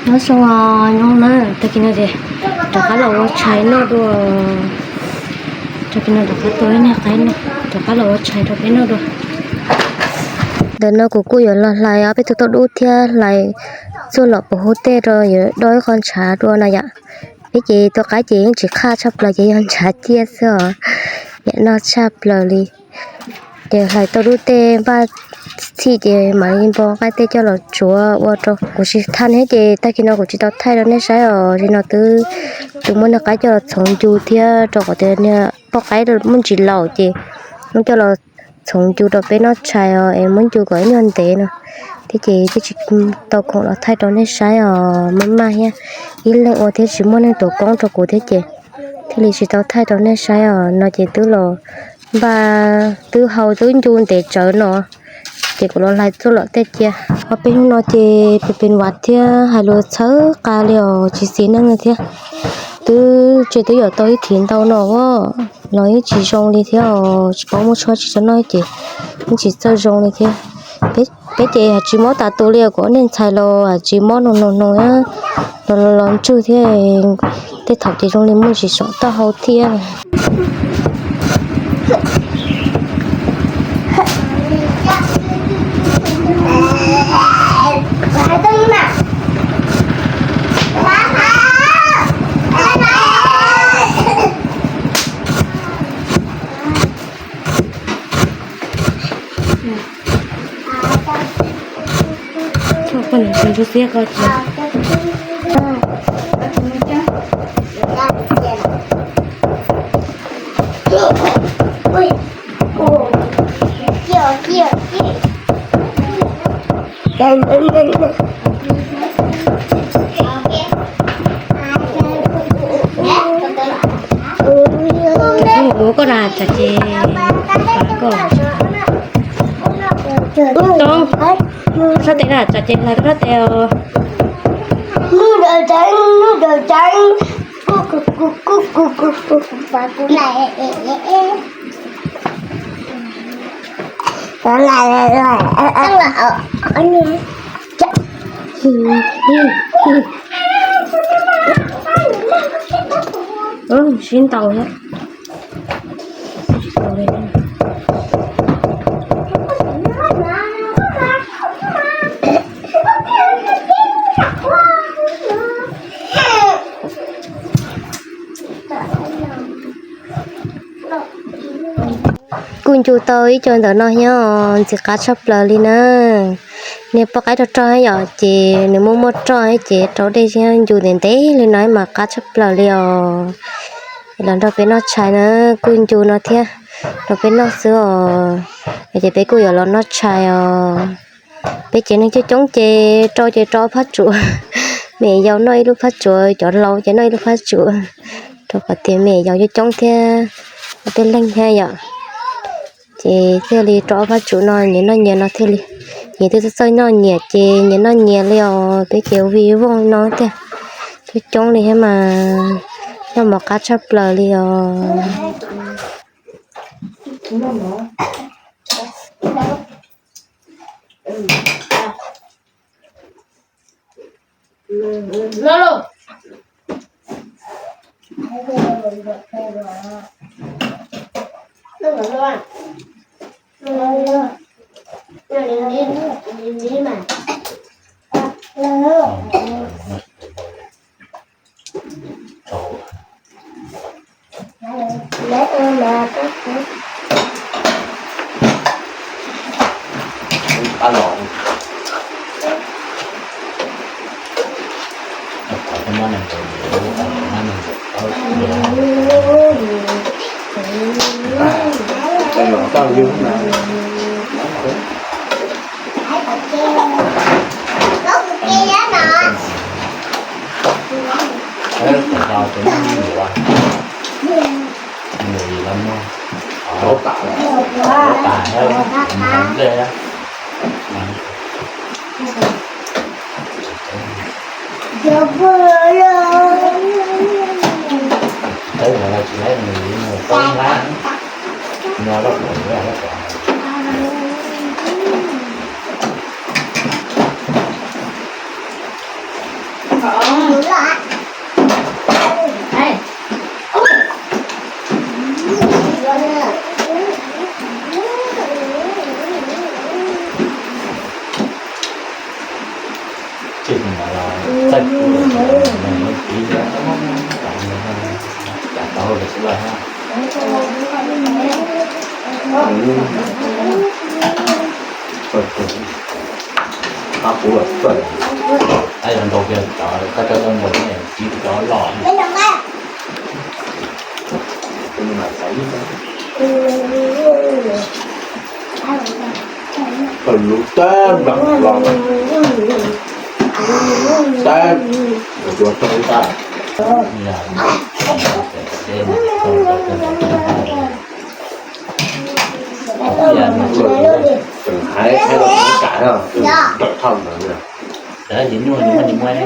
Nyob zoo os, nyob zoo na, tag kis no ces rov qab los ua tshais noj dua. Tag kis no rov qab tua ib niag qaib noj, rov qab los ua tshais rau peb noj dua. Ntawm no kuv kuj yuav los hlais ob peb tug tauj dub thiab hlais txuj lom puas hu tej rau yuav do ib qho ntshav dua na yom. Peb ces tua qaib ces yeej tsis qhaj tshaj plaws ces yog ntshav ciaj xwb os, niam noj tshaj plaws li. Ces hlais tauj dub tej npaj txhij ces mam li npo qaib tej coj los tsuav ua rau kuv tsis thaj thiab ces tag kis no kuv tsis tau thaij rau nej saib os. Ces no twb, twb muab niag qaib coj los txhoov ncu thiab rau qhov tias niag poj qaib muaj ntsis laus ces muab coj los txhoov ncu rau peb noj tshais os, es muab ncu kom ib nyuag ntev no thiab ces twb tsis tau khoom los thaij rau nej saib os, maj maj thiab ib leeg ua thiab tsis muaj neeg tuav koob rau kuv thiab ces thiaj li tsis tau thaij rau nej saib os. No ces twb los npaj, twb hau twb ncu ntev tsawv no ces kuv los hlais txuj lom tej cia. Ob peb hnub no ces pes pes vas thiab hais lus txhawb qa li os, tsis xis neej li thiab. Twb tsev twb yuav tau ib thiv ntau no los yeej tsis zoo li thiab os, tsis paub muab tshuaj tsis tau noj ces yeej tsis txawj zoo li thiab. Peb ces hais tsis mob tas tus li, kuv ob niag ntxhais los hais tsis mob no no no los los ntswg thiab. Tej thaum ces zoo li muaj tsis saum taub hau thiab. Ua koj na, tso ces koj tso tes na, tso ces hlais koj tes os. Hnub dawm tseeb, hnub dawm tseeb. Sib ntaus thiab. Kuj ncu tau ib co ntawm no nyob ntxim qab tshaj plaws li na. Niag poj qaib rog rog yom, ces nws muaj muaj roj ces rau dej ncu ntev ntev li no mas qab tshaj plaws li os. Los nrog peb noj tshais na, kuj ncu no thiab, nrog peb noj xwb os. Ces peb kuj yuav los noj tshais os. Peb ces neeg coob coob ces rau ces rau phab tsuam, me yau noj ib lub phab tsuam, cov laus ces noj ib lub phab tsuam, rau qhov tias me yau coob coob thiab, peb leeg thiab yom. Ces thiaj li rau ob phab tsuam no, nyias noj nyias no thiaj li, nyias twb txawj noj nyias ces nyias noj nyias li os. Peb ces ua vij voog no tiag, coob coob li thiab mas noj mov qab tshaj plaws li os. Txij no los txaij kub los sis los neeg lub txiv yog cas tau lawm xwb los ha. Qab kub los txawj, qab yog nrau kiag cov koj coj tuaj nrau ne, txiv cov loj. Tawm lub teb nplam los, teb, yuav rau ib tag. Tseem hais hais los tseem kam na, tawm thauj ntawd na. Tab sis nyuaj nws muaj nws muaj.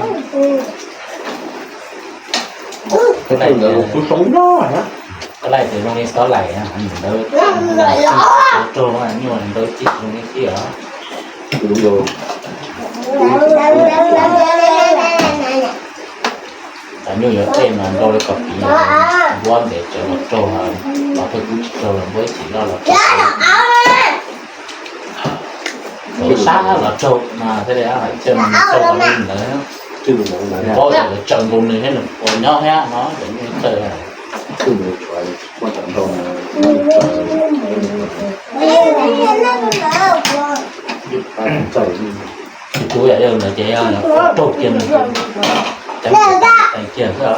Tej ntawd kuv soob nyob na. Koj laij tias zoo li xob laim na, ntawd raug nyuaj ntawd tsis zoo li tib os. Cov nyuj yuav tej mas nrau li kom piv, npuab ntev tsawv los raug, los tej kub tsis raug los npuab ib chim loj los raug. Ib sab los raug mas thiaj li hais tias raug li ntawd. Paub tias lawv tsaws nkaus nws thiab nws puas nyob thiab no, cov nyuj txawj. Tus kuv yam yog ntawd ces yog raug kiag nws, ceev kiag xwb.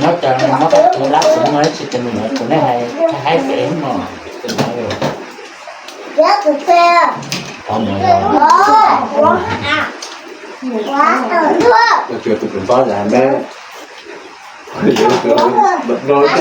Nyob cas nyob tau tus dab tsi no ib tsis tus nws kuv nej hais haib pem no. Qhov mus yog tus tus npab yam me, tus tus npab yam me.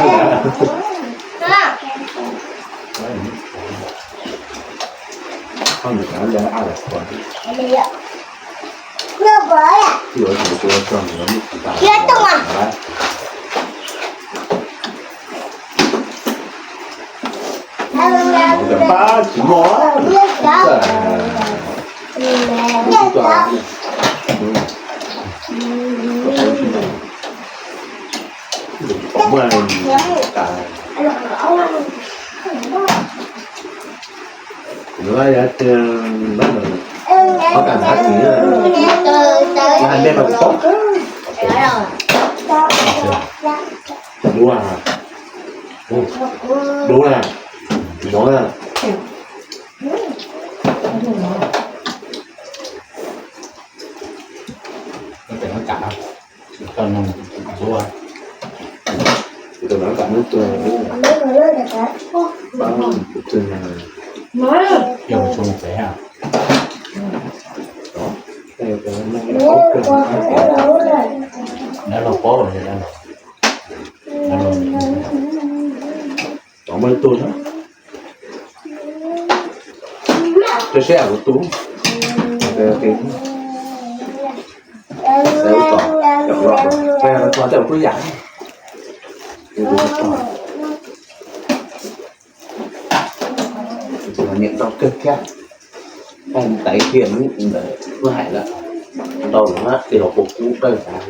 Kuv lawv yog tias qhov kam nthav txiv, hais me mas kuv paub. Dub, dub na, zoo na. Dab laug paub los, dab laug, dab laug, cov muaj ib tug na, tej seb kuv tu, xav ua tom, tej ua kuj yam, niam tau kawg thiab, ntais kiag ntawd kuj hais lawm, ntau lawm na, tej los puas kub dawj tas.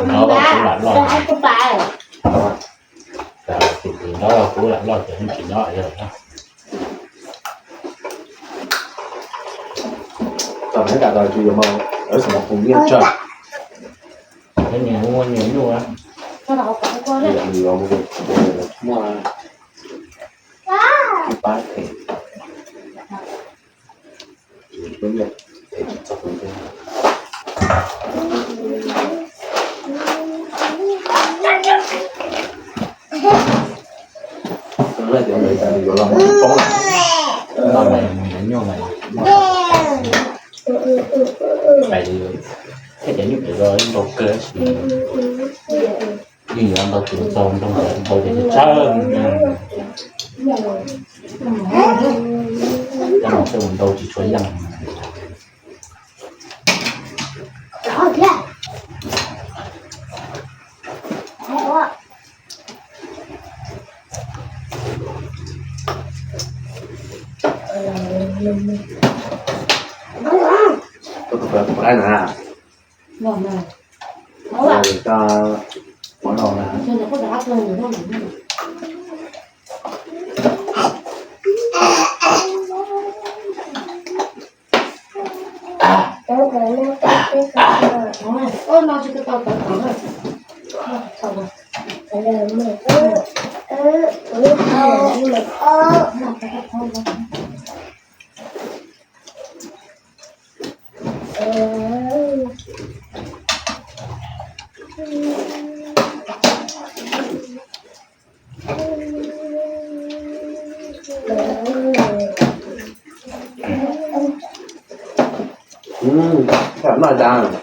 Nov los kuv lam loj, tus twg nov los kuv lam loj ces yeej tsis nyob li lawm. Tam neb tas tau tsis yuav mas lawv xam mos phoom nyiaj tsawg. Nws muaj nyiaj nyuj, nws yuav mus muaj ib pab them. Lawv tias ntawd cas yuav los mus tsis poob lawm. No mas nyuj mas, pais thiab cov nyuj pem los ntau kawg sis yeej yuav ntau tus txog nrog ntawd ntau ces tsawg. Cov no tej ntau tsis tshua yeej. Tus pab na, coj mov los na. Noj tas. Tsis noj li.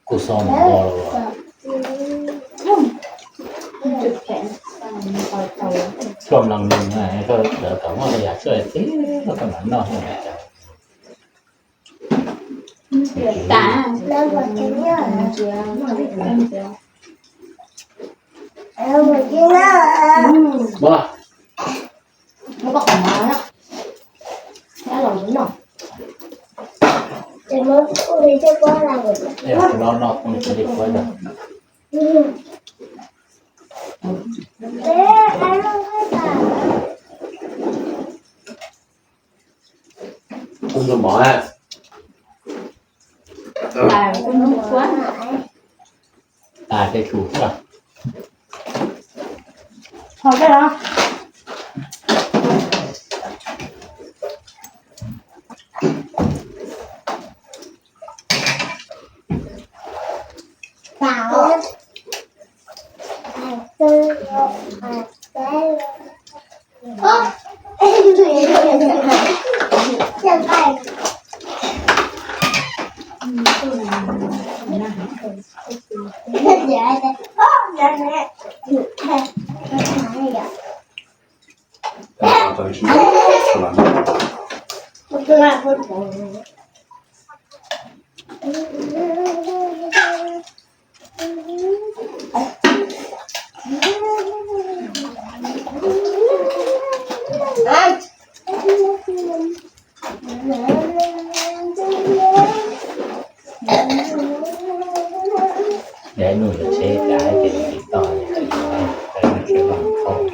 Kuj xo mus npo los. Koj mloog nws na, koj txawm kom muaj yam tsuaj tib koj mam noj. Tus mov tas tej tus xwb. Yog ib nus yuav tsheb kav ces tiv toj, tsheb vaj khaub.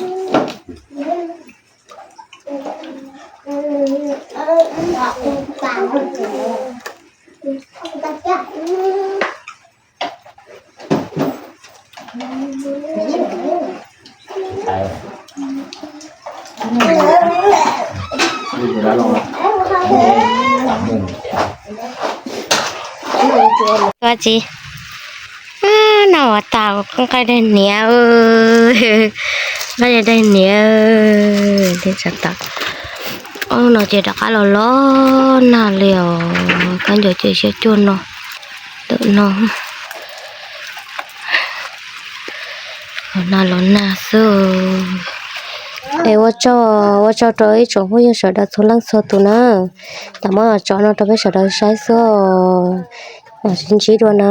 Koj tsis, no ua tas koj nqaij daig hniav, nqaij daig hniav, tib tsam tas. Ob no ces rov qab los los nag li os, kab ncaws ces siab cuag no, ntawm no. Los nag los nag xwb. Es ua tsaug, ua tsaug rau ib tsoom phooj ywg sawv daws txhua leej txhua tus na. Tam muab tso no rau peb sawv daws saib xwb. Mam sib ntsib dua na.